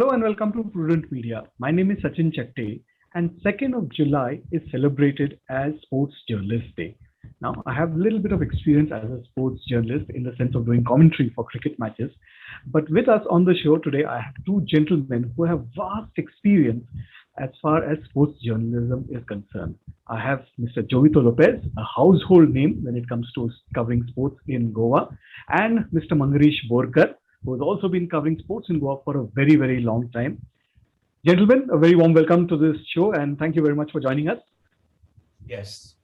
Hello and welcome to Prudent Media. My name is Sachin Chatte, and 2nd of July is celebrated as Sports Journalist Day. Now, I have a little bit of experience as a sports journalist in the sense of doing commentary for cricket matches. But with us on the show today, I have two gentlemen who have vast experience as far as sports journalism is concerned. I have Mr. Jovito Lopez, a household name when it comes to covering sports in Goa, and Mr. Manguirish Borkar, who has also been covering sports in Goa for a very, very long time. Gentlemen, a very warm welcome to this show, and thank you very much for joining us. Yes.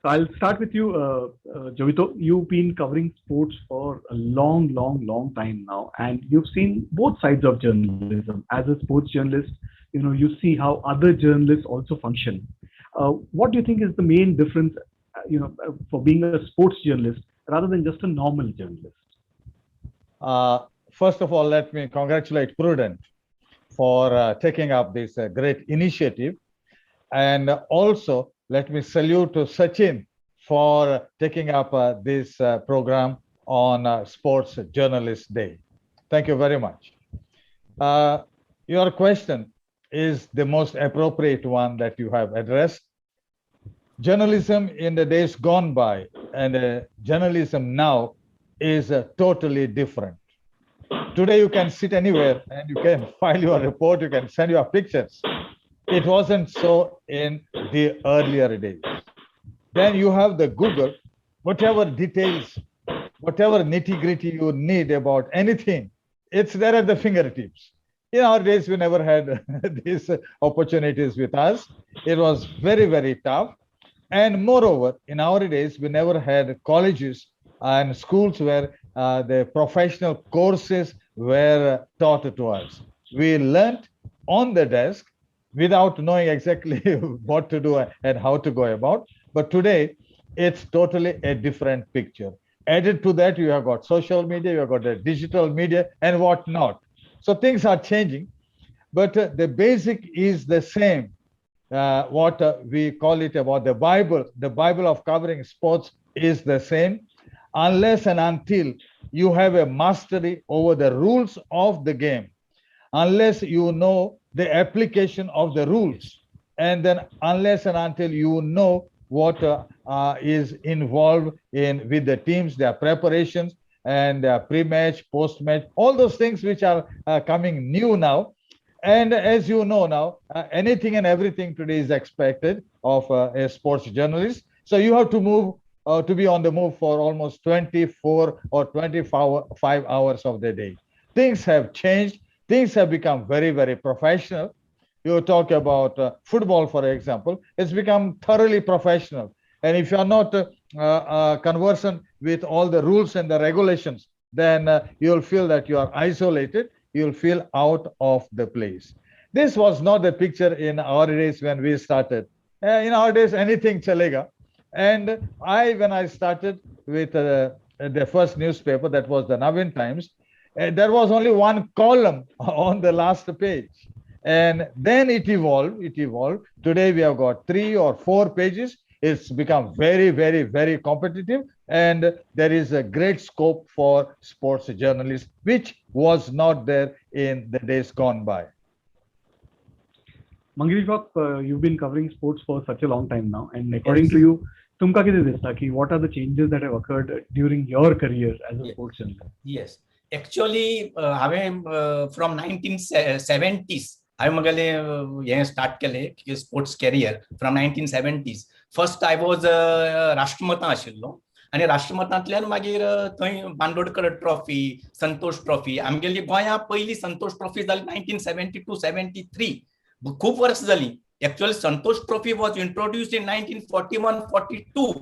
So I'll start with you, Jovito. You've been covering sports for a long, long, long time now, and you've seen both sides of journalism. As a sports journalist, you see how other journalists also function. What do you think is the main difference, for being a sports journalist rather than just a normal journalist? First of all, let me congratulate Prudent for taking up this great initiative. And also, let me salute to Sachin for taking up this program on Sports Journalist Day. Thank you very much. Your question is the most appropriate one that you have addressed. Journalism in the days gone by and journalism now is totally different. Today you can sit anywhere and you can file your report, you can send your pictures. It wasn't so in the earlier days. Then you have the Google, whatever details, whatever nitty-gritty you need about anything, it's there at the fingertips. In our days, we never had these opportunities with us. It was very, very tough. And moreover, in our days, we never had colleges and schools where the professional courses were taught to us. We learned on the desk without knowing exactly what to do and how to go about. But today, it's totally a different picture. Added to that, you have got social media, you have got the digital media and whatnot. So things are changing, but the basic is the same. What we call it about the Bible of covering sports is the same, unless and until you have a mastery over the rules of the game, unless you know the application of the rules, and then unless and until you know what is involved in with the teams, their preparations and their pre-match, post-match, all those things which are coming new now. And as you know now, anything and everything today is expected of a sports journalist. So you have to move to be on the move for almost 24 or 25 hours of the day. Things have changed. Things have become very, very professional. You talk about football, for example, it's become thoroughly professional. And if you are not conversant with all the rules and the regulations, then you'll feel that you are isolated. You'll feel out of the place. This was not the picture in our days when we started. In our days, anything chalega. And when I started with the first newspaper, that was the Navin Times, there was only one column on the last page. And then it evolved, it evolved. Today we have got 3 or 4 pages. It's become very, very, very competitive. And there is a great scope for sports journalists, which was not there in the days gone by. Manguirish, you've been covering sports for such a long time now. And according Yes. to you, tumka kide dista ki what are the changes that have occurred during your career as a sports journalist? Yes. Actually, हांवें from 1970s, हांवें म्हगेलें हें start केलें sports career from 1970s. First I was राष्ट्रमतां आशिल्लो आनी राष्ट्रमतांतल्यान मागीर थंय Bandodkar trophy, Santosh trophy, आमगेली गोंया पयली संतोष ट्रॉफी जाली 1972-73, खूब वर्सां जाली. Actually Santosh trophy was introduced in 1941-42,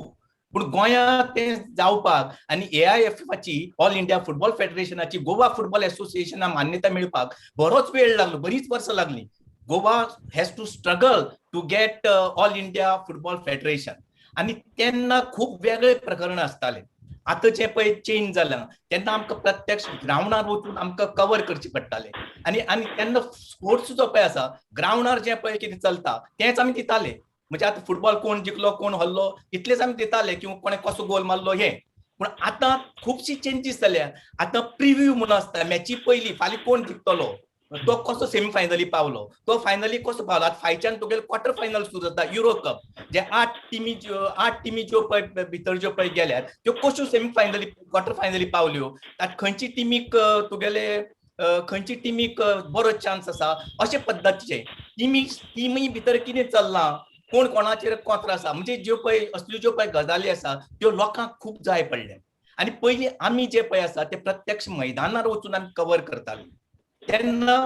पूण गोंयांत तें जावपाक आनी ए I F एफाची, ऑल इंडिया फुटबॉल फेडरेशनाची, गोवा फुटबॉल एसोसिएशनाक मान्यता मेळपाक बरोच वेळ लागलो, बरीच वर्सां लागली. Goa has to struggle to get All India Football Federation. आनी तेन्ना खूब वेगळे प्रकरण आसताले. आतां जें पळय चेंज जालां, तेन्ना आमकां प्रत्यक्ष ग्रावंडार वचून आमकां कवर करचें पडटालें. आनी तेन्ना स्पोर्ट्स जो पळय आसा, ग्रावंडार जें पळय कितें चलता तेंच आमी दिताले. म्हणजे आतां फुटबॉल कोण जिखलो कोण हरलो इतलेच आमी दिताले, किंवा कोणें कसो गोल मारलो हें. पूण आतां खुबशी चेंजीस जाल्या. आतां प्रिव्यू म्हणून आसता मॅची पयली, फाल्यां कोण जिखतलो, तो कसो सेमी फायनली पावलो, तो फायनली कसो पावलो. आतां फायच्यान तुगेले क्वॉर्टर फायनल सुरू जाता युरो कप, जे आठ टिमी ज्यो पळय भितर ज्यो पळय गेल्यात त्यो कश्यो सेमी फायनली, क्वॉर्टर फायनली पावल्यो, आतां खंयची टिमीक तुगेले खंयची टिमीक बरो चान्स आसा, अशे पद्दतीचे टिमी भितर कितें चल्लां, कोण कोणाचेर कोंत्र आसा, म्हणजे ज्यो पळय असल्यो ज्यो पळय गजाली आसा त्यो लोकांक खूब जाय पडल्या. आनी पयलीं आमी जे पळय आसा ते प्रत्यक्ष मैदानार वचून आमी कवर करताले, तेन्ना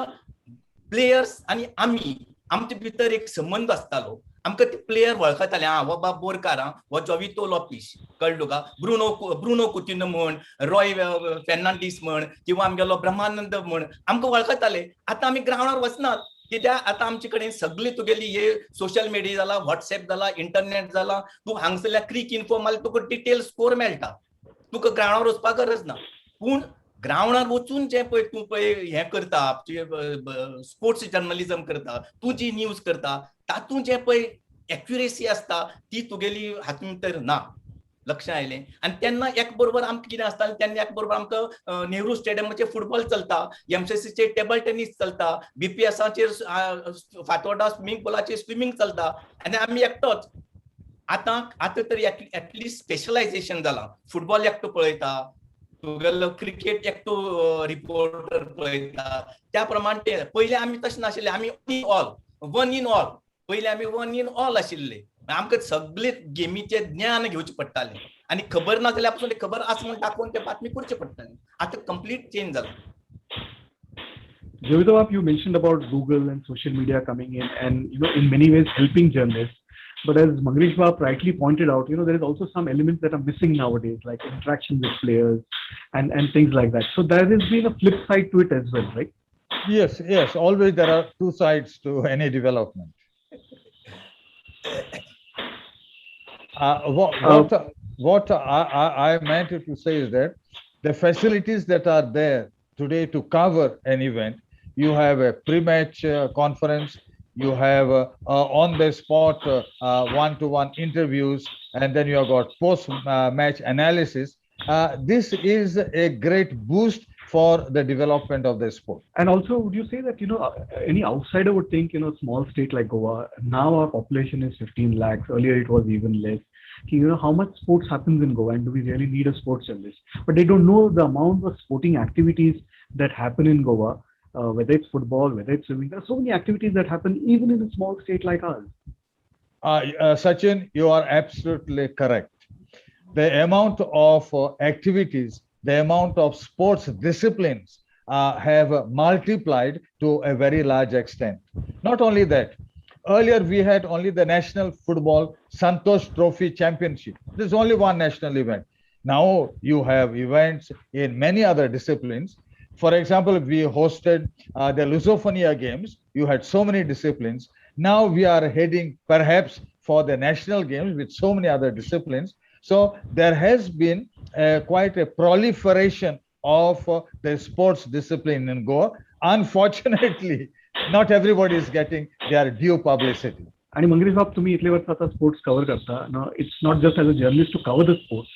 प्लेयर्स आनी आमी आमचे भितर एक संबंद आसतालो. आमकां ते प्लेयर वळखताले, आं, हो बाब बोरकार, आं, हो जोवितो लोपीश, कळ्ळें तुका, ब्रुनो ब्रुनो कुतिन्हो म्हण, रॉय फेर्नांडीस म्हण किंवा आमगेलो ब्रह्मानंद म्हण आमकां वळखताले. आतां आमी ग्रावंडार वचनात, कित्याक आतां आमचे कडेन सगळे तुगेली हे सोशल मिडिया जाला, व्हॉट्सएप जाला, इंटरनेट जाला. तूं हांगसरल्या क्रीक इन्फो मारल्यार तुका डिटेल स्कोर मेळटा, तुका ग्रावंडार वचपाक गरज ना. पूण ग्रावंडार वचून जे पळय तूं पळय हें करता, स्पोर्ट्स जर्नलिझम करता, तूं जी न्यूज करता तातूंत जे पळय एक्युरेसी आसता ती तुगेली हातूंत तर ना. लक्षात आयलें? आनी तेन्ना एक बरोबर आमकां कितें आसतालें, तेन्ना एक बरोबर आमकां नेहरू स्टेडियमाचेर फुटबॉल चलता, एमसीसीचेर टेबल टेनीस चलता, बीपीएसाचेर फातोर्डा स्विमींग पुलाचेर स्विमींग चलता आनी आमी एकटोच. आतां आतां तरी एटलिस्ट स्पेशलायझेशन जालां. फुटबॉल एकटो पळयता, तुगेलो क्रिकेट एकटो रिपोर्टर पळयता, त्या प्रमाणे ते. पयलीं आमी तशें नाशिल्ले, आमी ऑल वन इन ऑल. पयलीं आमी वन इन ऑल आशिल्ले. आमकां सगळे गेमीचे ज्ञान घेवचें पडटालें आनी खबर ना जाल्यार पसून खबर आसा म्हूण दाखोवन ते बातमी करचे पडटाले. आतां कंप्लीट चेंज जाला. Jovito, you mentioned about Google and social media coming in and in many ways helping journalists. But as Mangresh Bab rightly pointed out, there is also some elements that are missing nowadays, like interaction with players and things like that. So there has been a flip side to it as well, right? Yes. Always there are two sides to any development. What I meant to say is that the facilities that are there today to cover an event, you have a pre-match conference, you have on the spot one-to-one interviews, and then you have got post-match analysis. This is a great boost for the development of the sport. And also, would you say that any outsider would think, small state like Goa, now our population is 15 lakhs, earlier it was even less. How much sports happens in Goa and do we really need a sports journalist? But they don't know the amount of sporting activities that happen in Goa, whether it's football, whether it's swimming. There are so many activities that happen even in a small state like ours. Sachin, you are absolutely correct. The amount of activities, the amount of sports disciplines have multiplied to a very large extent. Not only that, earlier we had only the National Football Santosh Trophy Championship. There's only one national event. Now you have events in many other disciplines. For example, we hosted the Lusophonia Games. You had so many disciplines. Now we are heading perhaps for the national games with so many other disciplines. So there has been quite a proliferation of the sports discipline in Goa. Unfortunately, not everybody is getting their due publicity. आणि मंगेश बाब, तुम्ही इतले वर्ष आता sports cover करता. It's not just as a journalist to cover the sports,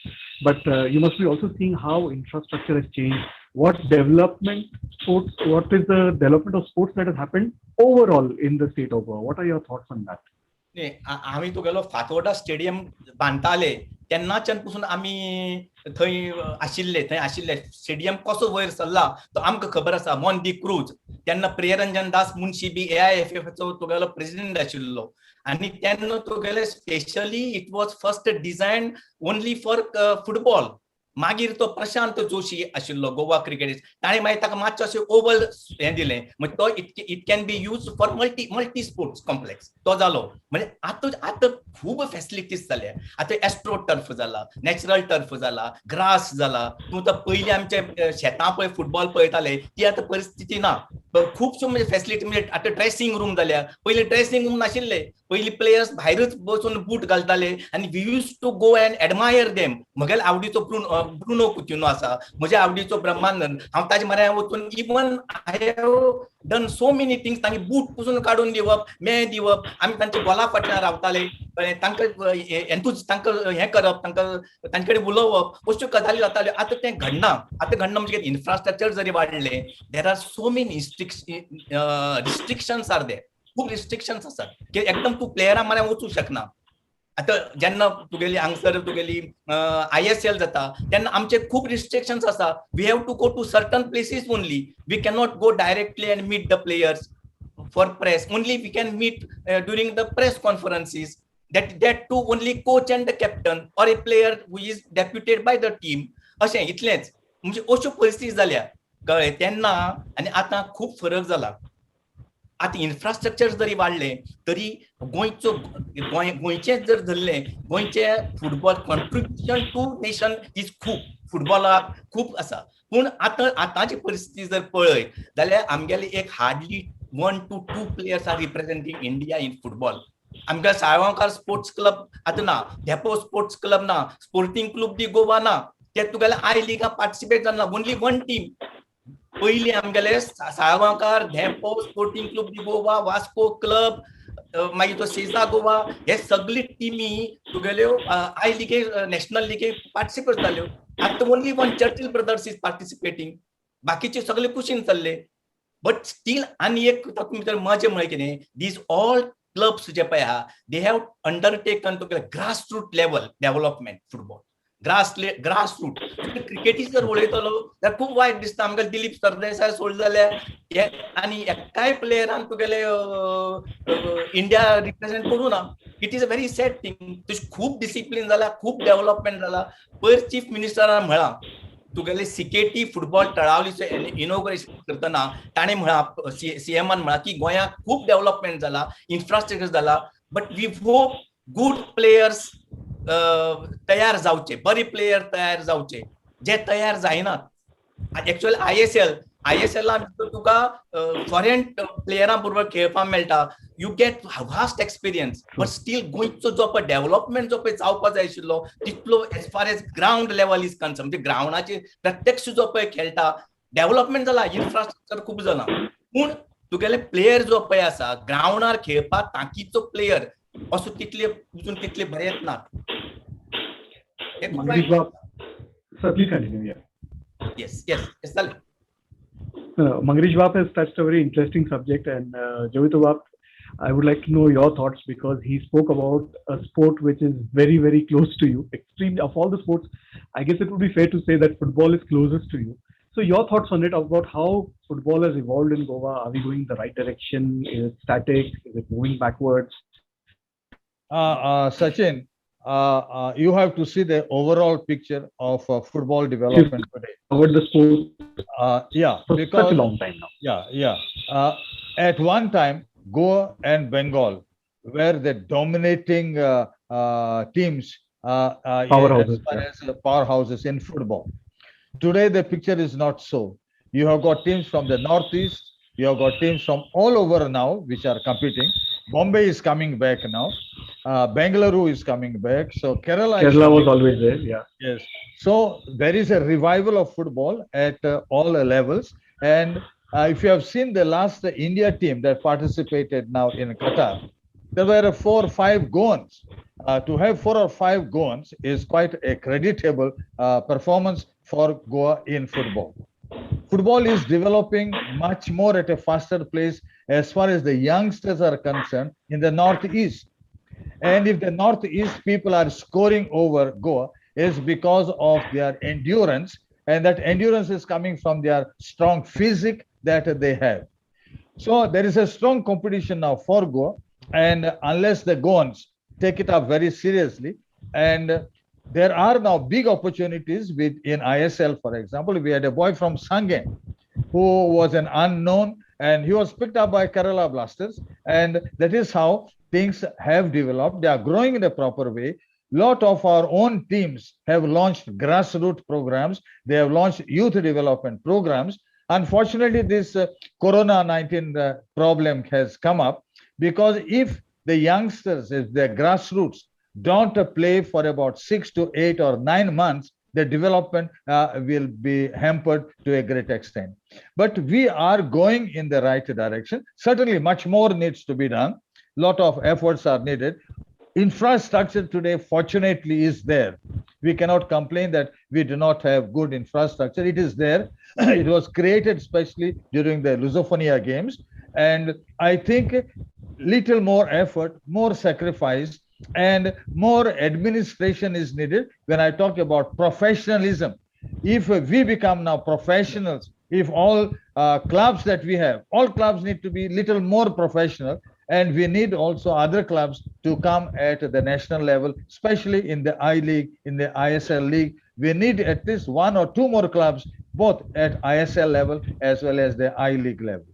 but you must be also seeing how infrastructure has changed, what is the development of sports that has happened overall in the state of Goa. What are your thoughts on that? न्ही, आमी तुगेलो Fatorda stadium बांदताले तेन्नाच्यान पसून आमी थंय आशिल्ले, थंय आशिल्ले. स्टेडियम कसो वयर सरला तो आमकां खबर आसा. मॉन दी क्रूज, तेन्ना प्रियरंजन दास मुन्शी बी एआयएफएफचो तुगेलो प्रेसिडेंट आशिल्लो आनी तेन्ना तुगेले specially it was first design only for football. मागीर तो प्रशांत जोशी आशिल्लो गोवा क्रिकेट, ताणें मागीर ताका मातशें अशें ओवल हें दिलें, मागीर तो it can be use for multi sports complex तो जालो. म्हणजे आतां आतां खूब फेसिलिटीज जाल्या. आतां एस्ट्रो टर्फ जाला, नॅचरल टर्फ जाला, ग्रास जाला. तूं आतां पयलीं आमचे शेतां पळय फुटबॉल पळयताले, ती आतां परिस्थिती ना. खुबश्यो म्हणजे फेसिलिटी, म्हणजे आतां ड्रेसिंग रूम जाल्या. पयलीं ड्रेसिंग रूम नाशिल्ले. पयलीं प्लेयर्स भायरच बसून बूट घालताले आनी we used to go and admire them. म्हगेल्या आवडीचो ब्रुनो कुतिन्हो आसा, म्हज्या आवडीचो ब्रह्मानंद, हांव ताजे म्हऱ्यान वचून even I have done so many things. तांगे बूट पसून काडून दिवप, मे दिवप, आमी तांच्या गोला फाटल्यान रावताले. कळ्ळें, तांकां एंतूच तांकां हें करप, तांकां तांचे कडेन उलोवप, अश्यो गजाली जाताल्यो. आतां तें घडना. आतां घडना म्हणजे इन्फ्रास्ट्रक्चर जरी वाडलें, there are so many restrictions are there. खूब रिस्ट्रिक्शन्स आसात की एकदम तूं प्लेयरा म्हऱ्यान वचूंक शकना. आतां जेन्ना तुगेली हांगसर तुगेली ISL जाता तेन्ना आमचे खूब रिस्ट्रिक्शन्स आसा. We have to go to certain places only. We cannot go directly and meet the players for press. Only we can meet during the press conferences. That too only coach and the captain or a player who is deputed by the team. अशें इतलेंच. म्हणजे अश्यो परिस्थिती जाल्या, कळ्ळें. तेन्ना आनी आतां खूब फरक जाला. आतां इन्फ्रास्ट्रक्चर जरी वाडलें तरी गोंयचो गोंय गोंयचेंच जर धरलें, गोंयचें football contribution to nation is खूब, फुटबॉलाक खूब आसा. पूण आतां आतांची परिस्थिती जर पळयत जाल्यार आमगेले एक hardly 1 to 2 players are representing India in football. आमगे साळगांवकार स्पोर्ट्स क्लब आतां ना, धेंपो स्पोर्ट्स क्लब ना, स्पोर्टिंग क्लब दी गोवा ना. ते तुगेले I Liga participate Jalna, only one team. पयलीं आमगेले साळगांवकार, धेंपो, स्पोर्टिंग क्लब दी गोवा, वास्को क्लब, मागीर तो सेजा गोवा, हे सगळे टिमी तुगेल्यो I लिगे, नॅशनल लिगे पार्टिसिपेट जाल्यो. आतां only one Churchill Brothers is participating. बाकीचे सगळे कुशीन चल्ले. बट स्टील आनी एक तातूंत भितर मजा म्हळ्यार कितें, these all clubs जे पळय आहा, they have undertaken तुगेले grass root level development football, grass root. क्रिकेटी जर उलयतलो जाल्यार खूब वायट दिसता. आमकां दिलीप सरदेसाय सोडले जाल्यार हे आनी एकाय प्लेयरान तुगेले इंडिया रिप्रेझेंट करूं ना. It is a very sad thing. तशें खूब डिसिप्लीन जाला, खूब डेव्हलपमेंट जाला. पयर चीफ मिनिस्टरान म्हळां, तुगेले सीकेटी फुटबॉल तळावलीचो इनॉग्रेशन करतना ताणें म्हळां, सीएमान म्हळां की गोंयांत खूब डेव्हलपमेंट जाला, इन्फ्रास्ट्रक्चर जाला, but we hope good players तयार जावचे, बरे प्लेयर तयार जावचे, जे तयार जायनात. एक्चुअली ISL, आयएसएलान तुका फॉरेन प्लेयरां बरोबर खेळपाक मेळटा, you get vast experience. But still गोंयचो जो पळय डेव्हलपमेंट जो पळय जावपाक जाय आशिल्लो तितलो, as far as ground level is concern, म्हणजे ग्रावंडाचेर प्रत्यक्ष जो पळय खेळटा, डेव्हलपमेंट जाला, इन्फ्रास्ट्रक्चर खूब जाला, पूण तुगेले प्लेयर जो पळय आसा ग्रावंडार खेळपाक तांकीचो प्लेयर असो तितले अजून तितले बरे येत नात. Mangrish Bab, sir, please continue. Yeah. Yes, जालें. No, Mangrish Bab has touched a very interesting subject, and Jovito Bab, I would like to know your thoughts because he spoke about a sport which is very, very close to you. Extremely, of all the sports, I guess it would be fair to say that football is closest to you. So, your thoughts on it, about how football has evolved in Goa? Are we going the right direction? Is it static? Is it moving backwards? Sachin, you have to see the overall picture of football development today. Covered the sport Yeah, for because such a long time now. Yeah. At one time, Goa and Bengal were the dominating teams Powerhouses, as far as powerhouses in football. Today, the picture is not so. You have got teams from the northeast. You have got teams from all over now which are competing. Bombay is coming back now. Bengaluru is coming back. So Kerala is Kerala was coming. Always there. Yeah. Yes. So there is a revival of football at all levels. And if you have seen the last India team that participated now in Qatar, there were four or five Goans. To have four or five Goans is quite a creditable performance for Goa in football. Football is developing much more at a faster pace as far as the youngsters are concerned in the Northeast. And if the Northeast people are scoring over Goa, is because of their endurance, and that endurance is coming from their strong physique that they have. So there is a strong competition now for Goa, and unless the Goans take it up very seriously, and there are now big opportunities with in ISL, for example, we had a boy from Sanguem who was an unknown, and he was picked up by Kerala Blasters, and that is how things have developed. They are growing in a proper way. Lot of our own teams have launched grassroots programs. They have launched youth development programs. Unfortunately, this Corona 19 problem has come up, because if the youngsters, if the grassroots don't play for about 6 to 8 or 9 months, the development will be hampered to a great extent. But we are going in the right direction. Certainly, much more needs to be done. Lot of efforts are needed. Infrastructure today, fortunately, is there. We cannot complain that we do not have good infrastructure. It is there. It was created especially during the Lusofonia Games. And I think little more effort, more sacrifice, and more administration is needed. When I talk about professionalism, if we become now professionals, if all clubs that we have, all clubs need to be little more professional, and we need also other clubs to come at the national level, especially in the I League, in the ISL League. We need at least one or two more clubs, both at ISL level as well as the I League level.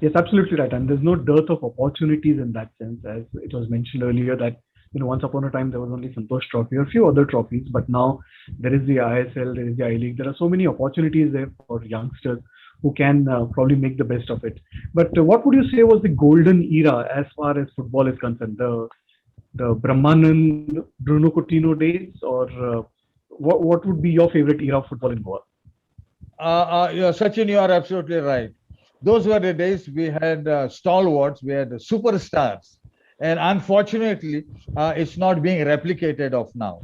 Yes, absolutely right. And there's no dearth of opportunities in that sense, as it was mentioned earlier that, you know, once upon a time there was only Santosh Trophy or a few other trophies, but now there is the ISL, there is the I League. There are so many opportunities there for youngsters who can probably make the best of it. But what would you say was the golden era as far as football is concerned? The Brahmanand, Bruno Coutinho days, or what would be your favorite era of football in Goa? Yeah, Sachin, you are absolutely right. Those were the days we had stalwarts, we had superstars. And unfortunately, it's not being replicated of now.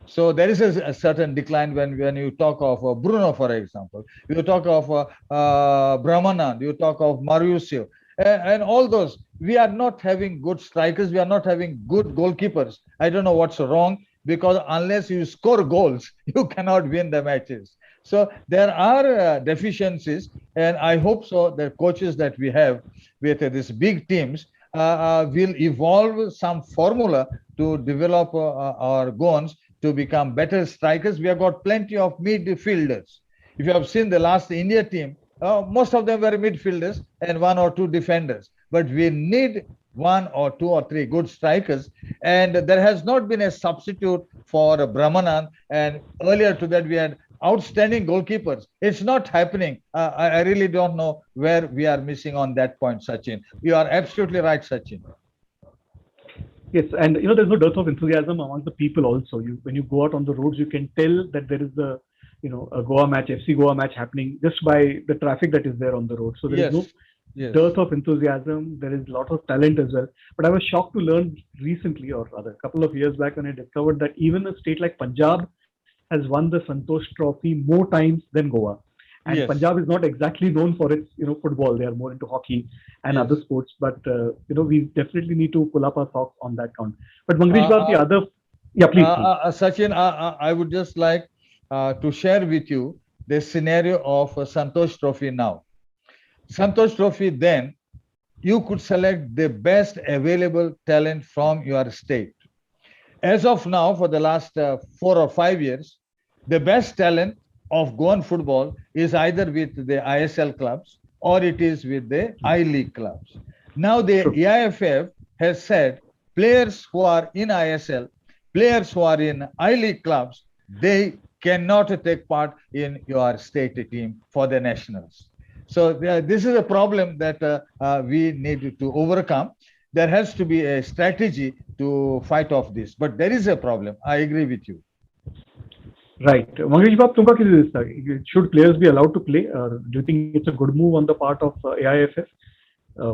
So there is a certain decline when you talk of Bruno, for example. You talk of Brahmanand, you talk of Mariuccio, and all those. We are not having good strikers. We are not having good goalkeepers. I don't know what's wrong, because unless you score goals, you cannot win the matches. So there are deficiencies, and I hope so the coaches that we have with these big teams will evolve some formula to develop our Goans to become better strikers. We have got plenty of midfielders. If you have seen the last India team, most of them were midfielders and one or two defenders. But we need one or two or three good strikers. And there has not been a substitute for Brahmanand. And earlier to that, we had outstanding goalkeepers. It's not happening. I really don't know where we are missing on that point, Sachin. You are absolutely right, Sachin. Yes, and you know, there's no dearth of enthusiasm among the people also. When you go out on the roads, you can tell that there is a Goa match, FC Goa match happening just by the traffic that is there on the road. So there is no dearth of enthusiasm. There is a lot of talent as well. But I was shocked to learn recently, or rather a couple of years back, when I discovered that even a state like Punjab has won the Santosh Trophy more times than Goa. And Punjab is not exactly known for its, football. They are more into hockey and other sports. But, we definitely need to pull up our socks on that count. But Mangesh Bab, the other... Yeah, please. Sachin, I would just like to share with you the scenario of Santosh Trophy now. Santosh Trophy then, you could select the best available talent from your state. As of now, for the last 4 or 5 years, the best talent of Goan football is either with the ISL clubs or it is with the I League clubs. Now the AIFF has said players who are in ISL, players who are in I League clubs, they cannot take part in your state team for the nationals. So this is a problem that we need to overcome. There has to be a strategy to fight off this. But there is a problem. I agree with you. Right. Mangesh Bab, tumka कितें दिसता? Should players be allowed to play? Do you think it's a good move on the part of AIFF?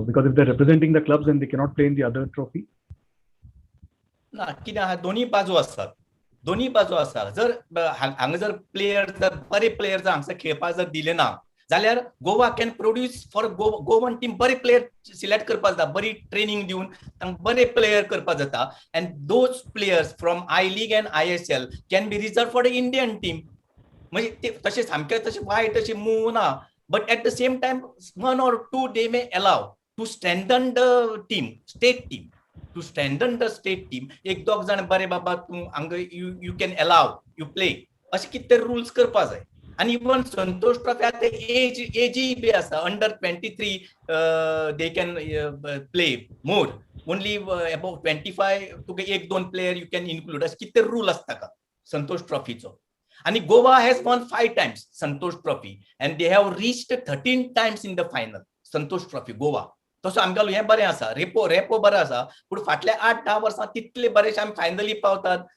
Because if they're representing the clubs, then they cannot play in the other trophy. ना, कितें आहा, दोन्ही बाजू आसात. दोन्ही बाजू आसा. जर हांगा जर प्लेयर, जर बरे प्लेयर जर हांगसर खेळपाक जर दिले ना जाल्यार Goa can produce for Goan team बरे प्लेयर सिलेक्ट करपाक जाता, बरी ट्रेनिंग दिवन तांकां बरे प्लेयर करपाक जाता. And those players from I League and ISL can be reserve for the Indian team. म्हणजे ते तशें सामकें तशें वायट अशें मूव ना, but at the same time one or two they may allow to strengthen the team, state team. To strengthen the state team, एक दोग जाण बरे बाबा तूं हांगा you can allow you play, अशें कितें तरी रुल्स करपा जाय. आनी इवन संतोष ट्रॉफी आतां एजीय बी आसा, under 23 they can play more, only above 25 तुका एक दोन प्लेयर you can include, अशें कितें तरी रूल आसता का संतोष ट्रॉफीचो. आनी Goa has won 5 times Santosh trophy and they have reached 13 times in the final Santosh trophy Goa. तसो आमगेलो हें बरें आसा, रेपो बरो आसा, पूण फाटल्या 8-10 वर्सां तितले बरेशे आमी फायनली पावतात,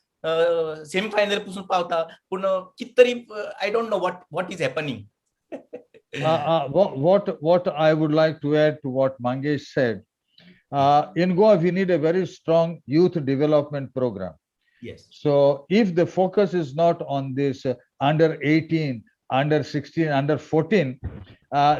सेमी फायनल पसून पावता, पूण कितें तरी I don't know what is happening. What I would like to add to what Mangesh said, In Goa, we need a very strong youth development program. Yes. So if the focus is not on this under 18, under 16, under 14,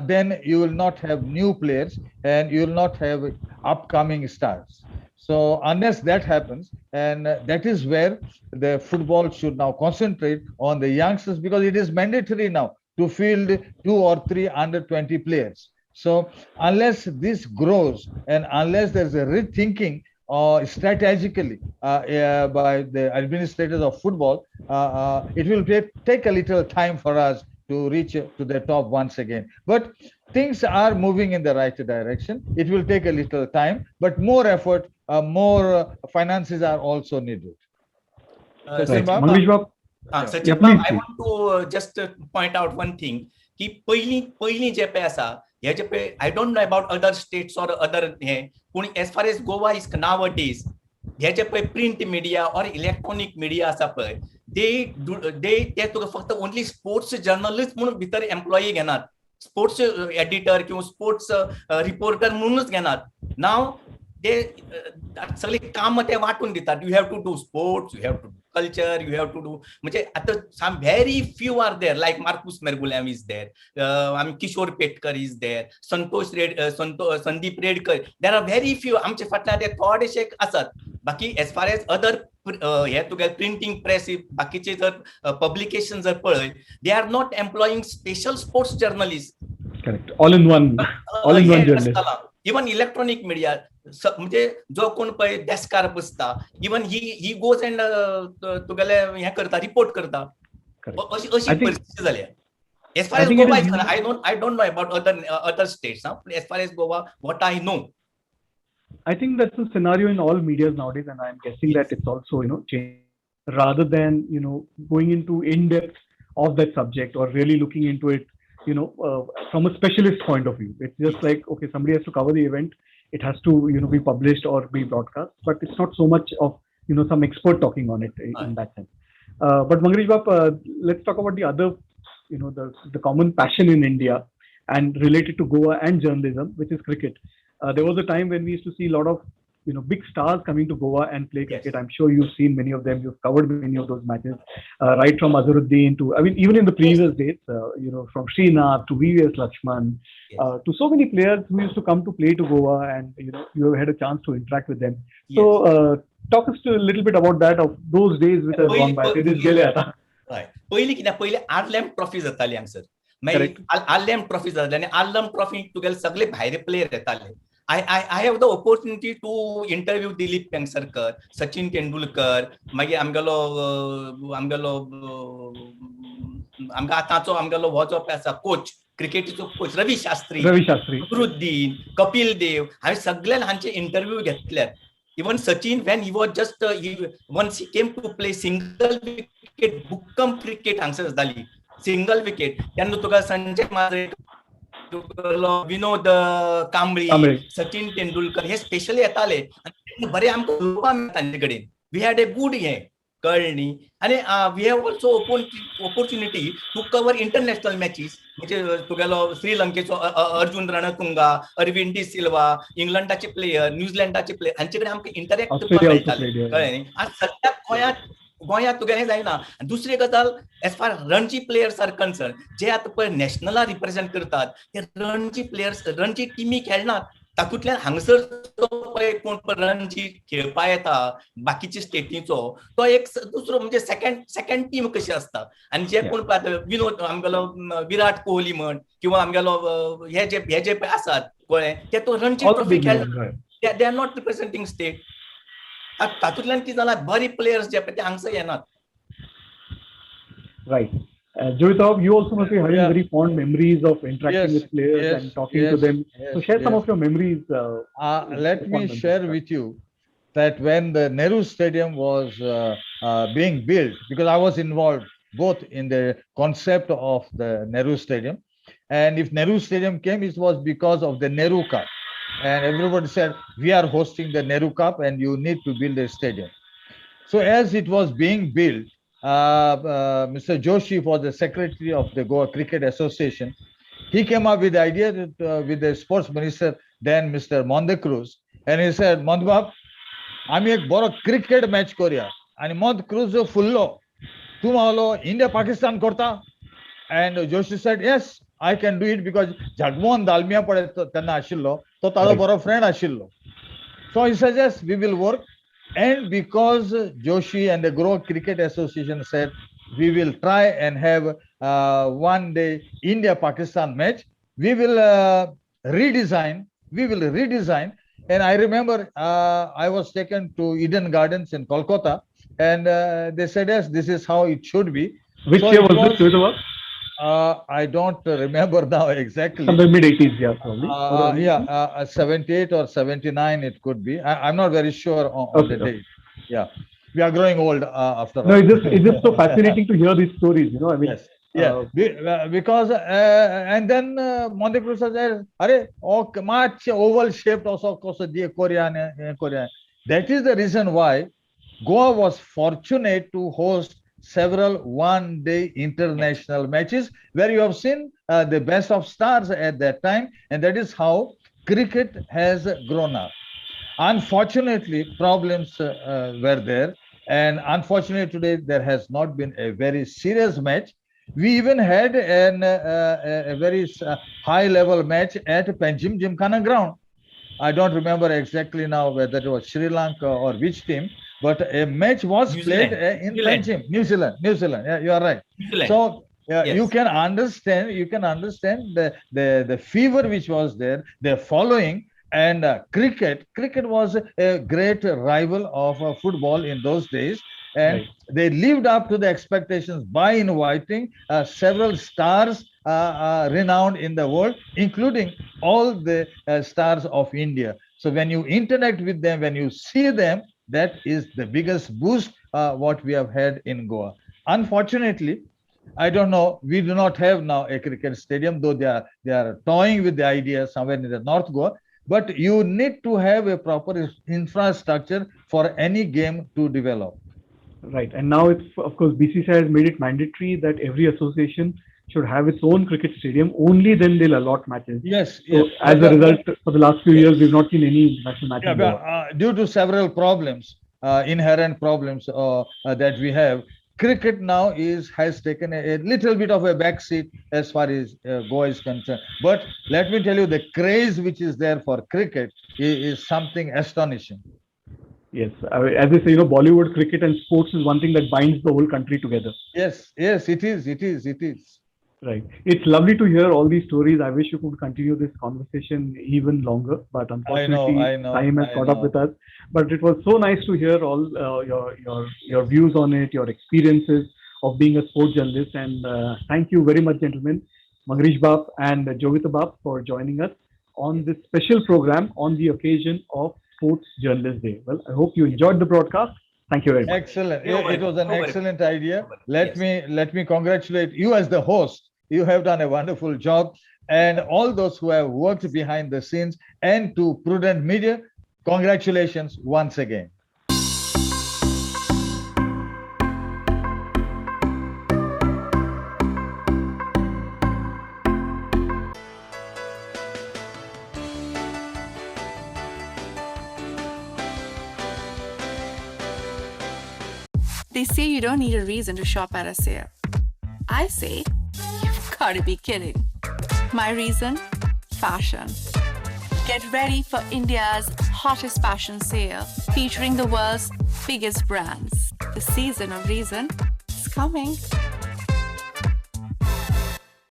then you will not have new players and you will not have upcoming stars. So unless that happens, and that is where the football should now concentrate on the youngsters, because it is mandatory now to field 2 or 3 under 20 players. So unless this grows and unless there's a rethinking strategically by the administrators of football, it will take a little time for us to reach to the top once again. But things are moving in the right direction. It will take a little time, but more effort, more finances are also needed. Right. Sachin, yeah, I want to just point out one thing. की पयलीं पयलीं जे पळय आसा हे जे पळय, I don't know about other states or other हे, पूण as far as Goa is nowadays, हे जे पळय print media or electronic media आसा पळय, दे ते तुका फक्त ओनली स्पोर्ट्स जर्नलिस्ट म्हणून भितर एम्प्लॉई घेनात, स्पोर्ट्स एडिटर किंवा स्पोर्ट्स रिपोर्टर म्हणूनच घेनात. नाव ते सगळे काम ते वांटून दितात. You have to do sports, you have to do culture, you have to do, म्हणजे आतां some very few are there, like Marcus Mergulhao is there, आमी Kishore Petkar is there, Santosh Red, Sandeep Redkar, there are very few. आमचे फाटल्यान ते थोडेशे आसात. बाकी as far as other हे तुगे प्रिंटींग प्रेस बाकीचे जर पब्लिकेशन जर पळय, they are not employing special sports journalist. Correct, all in one, all in one journalist. Even electronic media म्हणजे जो कोण पळय डेस्कार बसता, even he goes and तुगेले हें करता, रिपोर्ट करता. अशी अशी परिस्थिती जाल्या. As far as Goa is, I don't know about other states, as far as Goa what I know. I think that's a scenario in all medias nowadays, and I'm guessing that it's also, you know, changed rather than, you know, going into in depth of that subject or really looking into it, you know, from a specialist point of view. It's just like, okay, somebody has to cover the event. It has to, you know, be published or be broadcast, but it's not so much of, you know, some expert talking on it in that sense. But Mangrish Bab, let's talk about the other, you know, the common passion in India and related to Goa and journalism, which is cricket. There was a time when we used to see a lot of, you know, big stars coming to Goa and play cricket. Yes. I'm sure you've seen many of them. You've covered many of those matches, right from Azharuddin to, I mean, even in the previous days, you know, from Srinath to V.V.S. Lakshman, to so many players who used to come to play to Goa, and, you know, you have had a chance to interact with them. Yes. So talk us to a little bit about that, of those days which have gone by. It is गेले आता. Right. पयलीं कितें, पयलीं आर्लॅम trophy जाताली हांगसर. मागीर आर्लॅम trophy जाताली आनी आर्लॅम ट्रॉफी तुगेले सगळे भायले प्लेयर येताले. I have the opportunity to interview Dilip Vengsarkar, Sachin Tendulkar, मागीर आमगेलो आमगेलो आमकां आतांचो आमगेलो हो जो आसा कोच, क्रिकेटीचो कोच रवी शास्त्री, अझरुद्दीन, कपिल देव, हांवें सगळ्या हांचे इंटरव्यू घेतल्यात. Even Sachin, when he was just once he came to play single wicket, भुक्कम cricket हांगसर जाली, सिंगल विकेट, तेन्ना तुका संजय मांजरेकर, विनोद कांबळी, सचिन तेंडुलकर हे स्पेशली येताले आनी बरें आमकां उलोवपाक मेळटा तांचे कडेन. We had a good हें कळ्ळें न्ही. आनी we have also opportunity to cover international matches, म्हणजे तुगेलो श्रीलंकेचो अर्जुन रणतुंगा, अरविंद डी सिल्वा, इंग्लंडाचे प्लेयर, न्यूझीलंडाचे प्लेयर, हांचे कडेन आमकां इंटरॅक्ट करपाक मेळटालें, कळ्ळें न्ही. आज सद्याक गोंयांत तुगेलें जायना. दुसरी गजाल, as far Ranji players are concern, जे आतां पळय नॅशनला रिप्रेझेंट करतात ते रणजी प्लेयर्स रणजी टिमी खेळनात. तातूंतल्यान हांगसर जो पळय कोण रणजी खेळपा येता बाकीच्या स्टेटीचो, तो एक दुसरो म्हणजे सेकंड टीम कशी आसता. आनी जे कोण विनोद आमगेलो विराट कोहली म्हण किंवा आमगेलो हे जे पळय आसात कळ्ळें, ते तो रणजी ट्रॉफी खेळना, they are not representing state. तातूंतल्यान कितें जालां, बरे प्लेयर्स जे पळय ते हांगसर येनात. Right. Jovito, you also must be having very fond memories of interacting with players and talking to them. So share some of your memories. Let me share with you that when the Nehru Stadium was being built, because I was involved both in the concept of the Nehru Stadium, and if Nehru Stadium came, it was because of the Nehru Cup. And everybody said, we are hosting the Nehru Cup and you need to build a stadium. So as it was being built, Mr. Joshi was the secretary of the Goa Cricket Association. He came up with the idea that, with the sports minister, then Mr. Mondecruz, And he said, "Mondbab, आमी एक बरो cricket match करूया." आनी मोंत cruise फुल्लो, तूं मावलो India Pakistan करता? And Joshi said, "Yes, I can do it," because Jagmohan Dalmiya पळय तेन्ना आशिल्लो, तो ताजो बरो फ्रेंड आशिल्लो. So he says, "Yes, we will work." And because Joshi and the Goa Cricket Association said, we will try and have 1 day India-Pakistan match, we will redesign, we will redesign. And I remember I was taken to Eden Gardens in Kolkata, and they said, yes, this is how it should be. Which So year it was this, Jovito? I don't remember now exactly. Somewhere mid-80s, yeah, probably. Yeah, 78 or 79 it could be. I'm not very sure on the date. Yeah, we are growing old after all. No, it's just so fascinating to hear these stories, you know. I mean, yes. Yeah, because and then Monte Cruz said, "Arey, okay, much oval shaped also koso diye Korean Korean." That is the reason why Goa was fortunate to host several one-day international matches where you have seen the best of stars at that time, and that is how cricket has grown up. Unfortunately, problems were there, and unfortunately today there has not been a very serious match. We even had a very high-level match at Panjim Gymkhana ground. I don't remember exactly now whether it was Sri Lanka or which team, but a match was played in Panjim, New Zealand. Yeah, you are right. So Yes. you can understand the fever which was there, the following, and cricket. Cricket was a great rival of football in those days, and right. They lived up to the expectations by inviting several stars renowned in the world, including all the stars of India. So when you interact with them, when you see them, that is the biggest boost what we have had in Goa. Unfortunately, I don't know, we do not have now a cricket stadium, though they are toying with the idea somewhere in the North Goa. But you need to have a proper infrastructure for any game to develop. Right. And now it's, of course, BCCI has made it mandatory that every association should have its own cricket stadium. Only then they'll allot matches. Yes. So yes. As a result, for the last few years, we've not seen any international matches. Yeah, due to several problems, inherent problems that we have, cricket now has taken a little bit of a backseat as far as Goa is concerned. But let me tell you, the craze which is there for cricket is something astonishing. Yes, as they say, you know, Bollywood, cricket and sports is one thing that binds the whole country together. Yes, yes, it is, it is, it is. Right. It's lovely to hear all these stories. I wish you could continue this conversation even longer, but unfortunately, I know, time has caught up with us. But it was so nice to hear all your views on it, your experiences of being a sports journalist. And thank you very much, gentlemen, Mangrish Bap and Jovito Bap, for joining us on this special program on the occasion of Sports Journalist Day. Well, I hope you enjoyed the broadcast. Thank you very much. Excellent. It was an excellent idea. Let me congratulate you as the host. You have done a wonderful job, and all those who have worked behind the scenes, and to Prudent Media, congratulations once again. They say you don't need a reason to shop at a sale. I say, you've got to be kidding. My reason? Fashion. Get ready for India's hottest fashion sale, featuring the world's biggest brands. The season of reason is coming.